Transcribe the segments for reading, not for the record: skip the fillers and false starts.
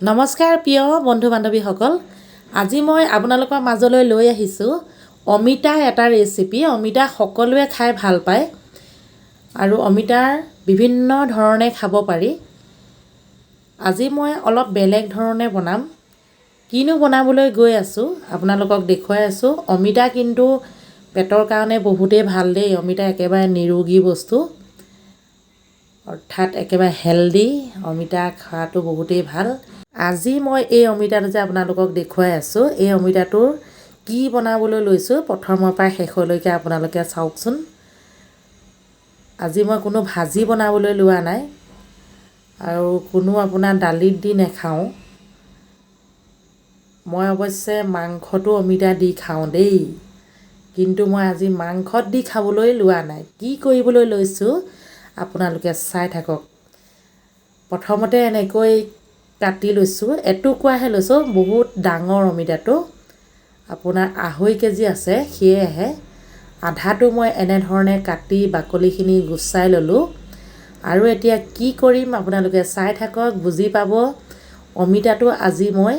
নমস্কাৰ প্ৰিয় বন্ধু বান্ধৱীসকল, আজি মই আপোনালোকৰ মাজলৈ লৈ আহিছোঁ অমিতা এটা ৰেচিপি। অমিতা সকলোৱে খাই ভাল পায় আৰু অমিতাৰ বিভিন্ন ধৰণে খাব পাৰি। আজি মই অলপ বেলেগ ধৰণে বনাম। কিনো বনাবলৈ গৈ আছোঁ আপোনালোকক দেখুৱাই আছোঁ। অমিতা কিন্তু পেটৰ কাৰণে বহুতেই ভাল দেই। অমিতা একেবাৰে নিৰোগী বস্তু, অৰ্থাৎ একেবাৰে হেল্ডি। অমিতা খোৱাটো বহুতেই ভাল। আজি মই এই অমিতাটো যে আপোনালোকক দেখুৱাই আছোঁ, এই অমিতাটোৰ কি বনাবলৈ লৈছোঁ প্ৰথমৰ পৰা শেষলৈকে আপোনালোকে চাওকচোন। আজি মই কোনো ভাজি বনাবলৈ লোৱা নাই আৰু কোনো আপোনাৰ দালিত দি নাখাওঁ। মই অৱশ্যে মাংসটো অমিতা দি খাওঁ দেই, কিন্তু মই আজি মাংসত দি খাবলৈ লোৱা নাই। কি কৰিবলৈ লৈছোঁ আপোনালোকে চাই থাকক। প্ৰথমতে এনেকৈ কাটি লৈছোঁ, এটুকুৰাহে লৈছোঁ, বহুত ডাঙৰ অমিতাটো, আপোনাৰ 2.5 কেজি আছে। সেয়েহে আধাটো মই এনেধৰণে কাটি বাকলিখিনি গুচাই ল'লোঁ। আৰু এতিয়া কি কৰিম আপোনালোকে চাই থাকক, বুজি পাব অমিতাটো আজি মই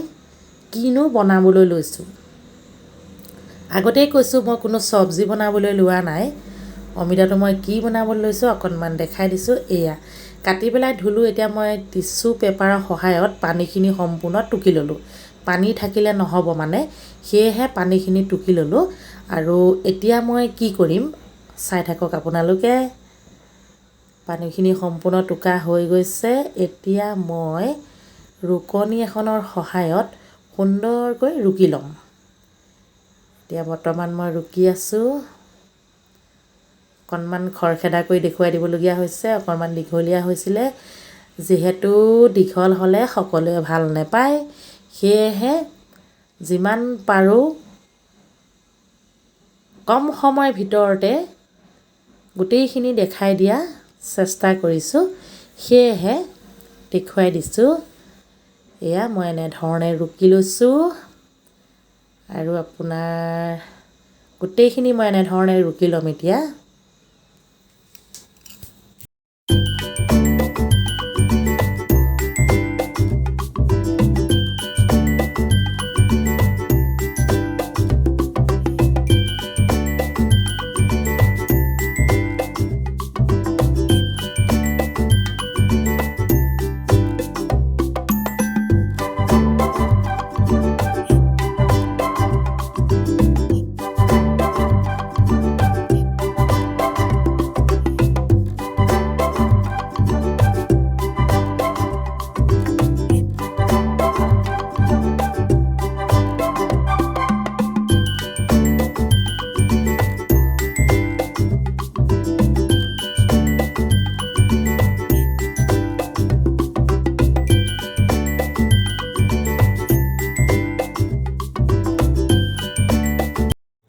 কিনো বনাবলৈ লৈছোঁ। আগতেই কৈছোঁ মই কোনো চব্জি বনাবলৈ লোৱা নাই। অমিতাটো মই কি বনাবলৈ লৈছোঁ অকণমান দেখাই দিছোঁ। এয়া কাটি পেলাই ধুলোঁ। এতিয়া মই টিচু পেপাৰৰ সহায়ত পানীখিনি সম্পূৰ্ণ টুকি ল'লোঁ। পানী থাকিলে নহ'ব মানে, সেয়েহে পানীখিনি টুকি ল'লোঁ। আৰু এতিয়া মই কি কৰিম চাই থাকক আপোনালোকে। পানীখিনি সম্পূৰ্ণ টোকা হৈ গৈছে। এতিয়া মই ৰুকনি এখনৰ সহায়ত সুন্দৰকৈ ৰুকি ল'ম। এতিয়া বৰ্তমান মই ৰুকি আছোঁ। অকণমান খৰখেদা কৰি দেখুৱাই দিবলগীয়া হৈছে, অকণমান দীঘলীয়া হৈছিলে। যিহেতু দীঘল হ'লে সকলোৱে ভাল নাপায়, সেয়েহে যিমান পাৰোঁ কম সময়ৰ ভিতৰতে গোটেইখিনি দেখাই দিয়া চেষ্টা কৰিছোঁ, সেয়েহে দেখুৱাই দিছোঁ। এয়া মই এনেধৰণে ৰুকি লৈছোঁ আৰু আপোনাৰ গোটেইখিনি মই এনেধৰণে ৰুকি ল'ম। এতিয়া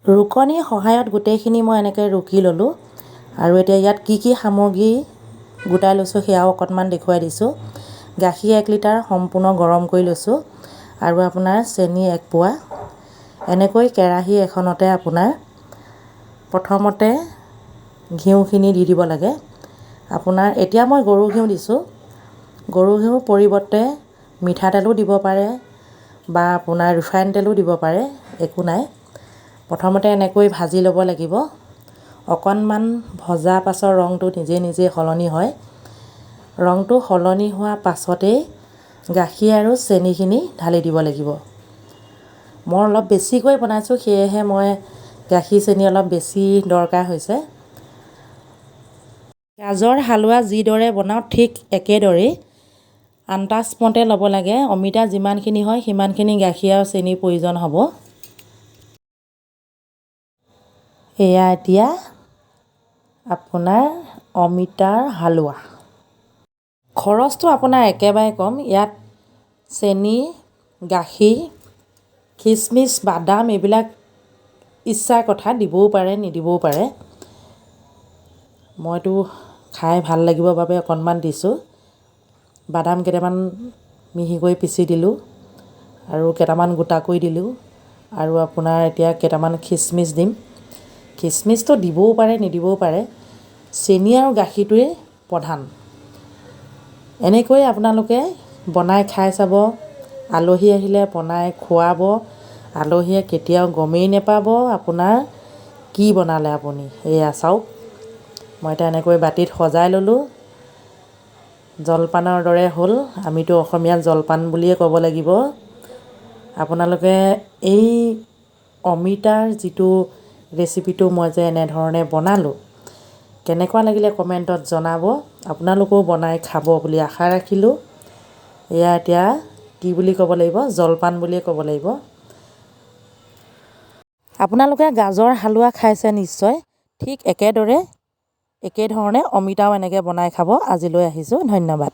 ৰুকনিৰ সহায়ত গোটেইখিনি মই এনেকৈ ৰুকি ল'লোঁ। আৰু এতিয়া ইয়াত কি কি সামগ্ৰী গোটাই লৈছোঁ সেয়াও অকণমান দেখুৱাই দিছোঁ। গাখীৰ 1 লিটাৰ সম্পূৰ্ণ গৰম কৰি লৈছোঁ আৰু আপোনাৰ চেনি 1 পোৱা। এনেকৈ কেৰাহী এখনতে আপোনাৰ প্ৰথমতে ঘিউখিনি দি দিব লাগে। আপোনাৰ এতিয়া মই গৰু ঘিউ দিছোঁ। গৰু ঘিউৰ পৰিৱৰ্তে মিঠাতেলো দিব পাৰে বা আপোনাৰ ৰিফাইন তেলো দিব পাৰে, একো নাই। প্ৰথমতে এনেকৈ ভাজি ল'ব লাগিব। অকণমান ভজা পাছৰ ৰংটো নিজে নিজে সলনি হয়। ৰংটো সলনি হোৱাৰ পাছতেই গাখীৰ আৰু চেনিখিনি ঢালি দিব লাগিব। মই অলপ বেছিকৈ বনাইছোঁ, সেয়েহে মই গাখীৰ চেনি অলপ বেছি দৰকাৰ হৈছে। গাজৰ হালোৱা যিদৰে বনাওঁ ঠিক একেদৰেই আন্দাজমতে ল'ব লাগে। অমিতা যিমানখিনি হয় সিমানখিনি গাখীৰ আৰু চেনিৰ প্ৰয়োজন হ'ব। এয়া এতিয়া আপোনাৰ অমিতাৰ হালোৱা। খৰচটো আপোনাৰ একেবাৰে কম। ইয়াত চেনি, গাখীৰ, খিচমিচ, বাদাম এইবিলাক ইচ্ছাৰ কথা, দিবও পাৰে নিদিবও পাৰে। মইতো খাই ভাল লাগিবৰ বাবে অকণমান দিছোঁ। বাদাম কেইটামান মিহিকৈ পিচি দিলোঁ আৰু কেইটামান গোটাকৈ দিলোঁ আৰু আপোনাৰ এতিয়া কেইটামান খিচমিচ দিম। খিচমিচটো দিবও পাৰে নিদিবও পাৰে। চেনি আৰু গাখীৰটোৱেই প্ৰধান। এনেকৈ আপোনালোকে বনাই খাই চাব। আলহী আহিলে বনাই খুৱাব, আলহীয়ে কেতিয়াও গমেই নাপাব আপোনাৰ কি বনালে আপুনি। এয়া চাওক, মই এতিয়া এনেকৈ বাতিত সজাই ল'লোঁ। জলপানৰ দৰে হ'ল। আমিতো অসমীয়াত জলপান বুলিয়ে ক'ব লাগিব। আপোনালোকে এই অমিতাৰ যিটো ৰেচিপিটো মই যে এনেধৰণে বনালোঁ, কেনেকুৱা লাগিলে কমেণ্টত জনাব। আপোনালোকেও বনাই খাব বুলি আশা ৰাখিলোঁ। এয়া এতিয়া কি বুলি ক'ব লাগিব, জলপান বুলিয়ে ক'ব লাগিব। আপোনালোকে গাজৰ হালোৱা খাইছে নিশ্চয়, ঠিক একেদৰে একেধৰণে অমিতাও এনেকৈ বনাই খাব। আজিলৈ আহিছোঁ, ধন্যবাদ।